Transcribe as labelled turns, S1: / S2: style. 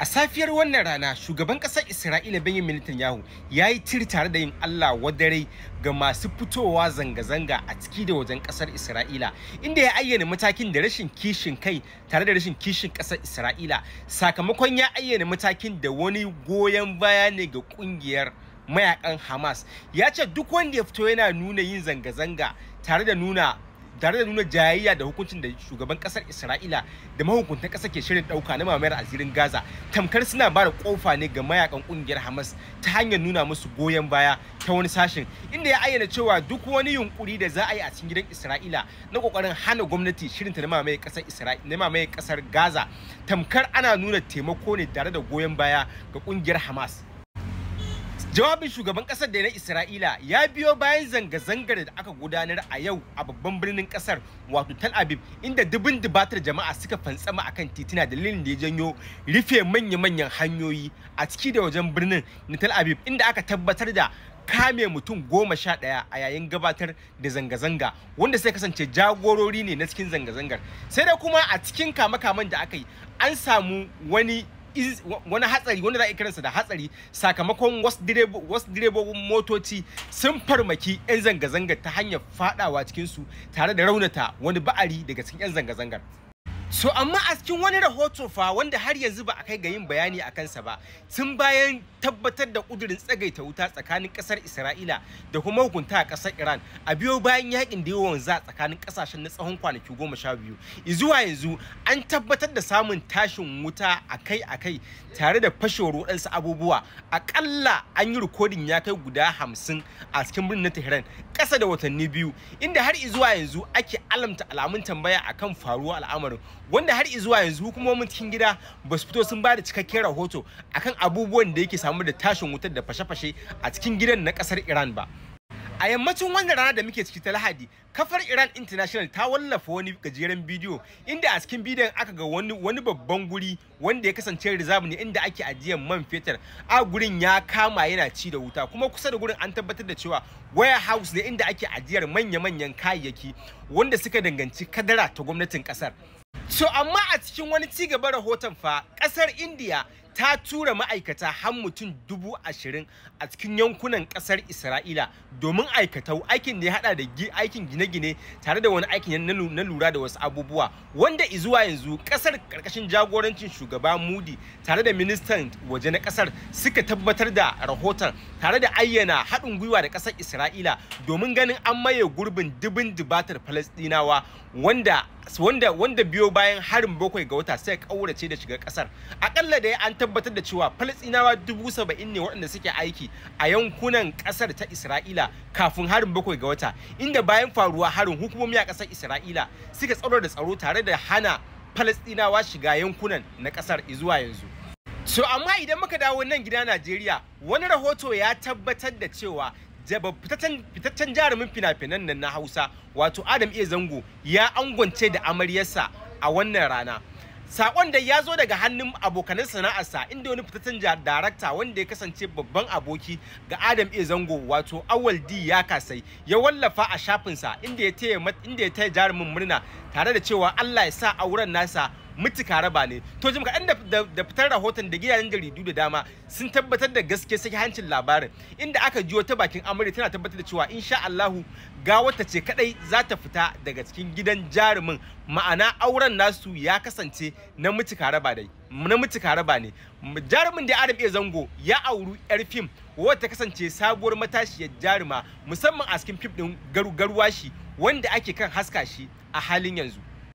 S1: A safiyar wannan rana, shugaban ƙasar Isra'ila Benjamin Netanyahu ya yi tir tare da yin Allah wadare ga masu fitowa zanga-zanga a ciki da wajen ƙasar Isra'ila, inda ya ayyana matakin da rashin kishin kai tare da rashin kishin ƙasar Isra'ila, sakamakon ya ayyana matakin da wani goyon baya ne ga ƙungiyar mayakan Hamas. Ya ce duk wanda ya fito yana nuna yin zanga-zanga tare da nuna jayayya da hukuncin da shugaban kasar Isra'ila da mahukuntan kasar ke shirin dauka na mamayar asirin Gaza, tamkar suna ba da kofa ne ga mayakan kungiyar Hamas ta hanyar nuna musu goyon baya ta wani sashin, inda ya ayyana cewa duk wani yunkuri da za a yi a cikin gidan Isra'ila na kokarin hana gwamnati shirin ta na mamayar kasar Isra'ila na mamayar kasar Gaza, tamkar ana nuna taimako ne tare da goyon baya ga kungiyar Hamas. Jawabin shugaban kasar da na Isra'ila ya biyo bayan zanga-zangar da aka gudanar a yau a babban birnin kasar, wato Tel Aviv, inda dubun dubatar jama'a suka fantsama akan titina, dalilin da ya janyo rufe manya-manyan hanyoyi a ciki da wajen birnin na Tel Aviv, inda aka tabbatar da kame mutum 11 a yayin gabatar da zanga-zanga, wanda sai kasance jagorori ne na cikin zanga-zangar. Sai dai kuma a cikin kame-kamen da aka yi, an samu wani hatsari wanda za a kiransa da hatsari, sakamakon wasu direbobin motoci sun farmaki 'yan zanga-zangar ta hanyar fadawa cikinsu tare da raunata wani ba'ari daga cikin 'yan zanga-zangar. So amma a cikin wani rahoto fa wanda har yanzu ba a kai ga yin bayani a kansa ba, tun bayan tabbatar da kudurin tsagaita wuta tsakanin kasar Isra'ila da kuma hukunta a kasar Iran a biyo bayan yakin da yawan za tsakanin kasashen na tsawon kwanaki 12, zuwa yanzu an tabbatar da samun tashin wuta akai-akai tare da fashewar waɗansu abubuwa. Akalla an yi rikodin ya kai guda 50 a cikin birnin Tehran ƙasa da watanni 2, inda har zuwa yanzu ake alamta alamun tambaya akan faruwar al'amarin, wanda har zuwa yanzu hukumomin cikin gida ba su fito sun ba da cikakken rahoto akan abubuwan da yake samu da tashin wutar da fashe-fashe a cikin gidan na kasar Iran ba. A yammacin wannan rana da muke ciki ta Lahadi, kafar Iran International ta wallafa wani gajeren bidiyo, inda a cikin bidiyon aka ga wani babban guri wanda ya kasance reserve ne inda ake ajiyar man fetur. A gurin ya kama yana ci da wuta, kuma kusa da gurin an tabbatar da cewa warehouse ne inda ake ajiyar manya-manyan kayayyaki wanda suka danganci kadara ta gwamnatin kasar. So amma a cikin wani cigaba rahoton fa, kasar India ta tura ma'aikata har mutum 20,000 a cikin yankunan kasar Isra'ila domin aikatau aikin da ya hada da aikin gine-gine tare da wani aikin na lura da wasu abubuwa, wanda izuwa yanzu kasar karkashin jagorancin shugaba Modi tare da ministan waje na kasar suka tabbatar da rahoton tare da ayyana haɗin gwiwa da kasar Isra'ila domin ganin an maye gurbin dubin dubatar Falastinawa wanda biyo bayan harin 7 ga wata sai kaurace da shiga kasar. Akalla da an tabbatar da cewa Falastinawa 70,000 ne waɗanda suke aiki a yankunan kasar ta Isra'ila kafin harin 7 ga wata, inda bayan faruwa harin hukumomi a kasar Isra'ila suka tsaro da tsaro tare da hana Falastinawa shiga yankunan na kasar zuwa yanzu. So amma idan muka dawo nan gida Najeriya, wani rahoto ya tabbatar da cewa fitaccen jarumin fina-finan nan na Hausa, wato Adam A. Zango, ya angwance da amaryarsa a wannan rana. Sakon da ya zo daga hannun abokanan sana'arsa, inda wani fitaccen darakta wanda ya kasance babban aboki ga Adam A. Zango, wato Awal D. ya kasai, ya wallafa a shafinsa inda ya taya jarumin murna tare da cewa Allah ya sa auren nasa mutuka raba ne. To jim kaɗan da fitar rahoton da gidajen jaridu da dama sun tabbatar da gaske sahihancin labarin, inda aka jiyo ta bakin amarya tana tabbatar da cewa insha Allahu ga wata ce kadai za ta fita daga cikin gidan jarumin, ma'ana auren nasu ya kasance na mutuka raba dai na mutuka raba ne. Jarumin da Adam A. Zango ya auri yar fim wadda ta kasance sabuwar matashiyar jaruma musamman a cikin fim din garwashi wanda ake kan haska shi a halin yanzu.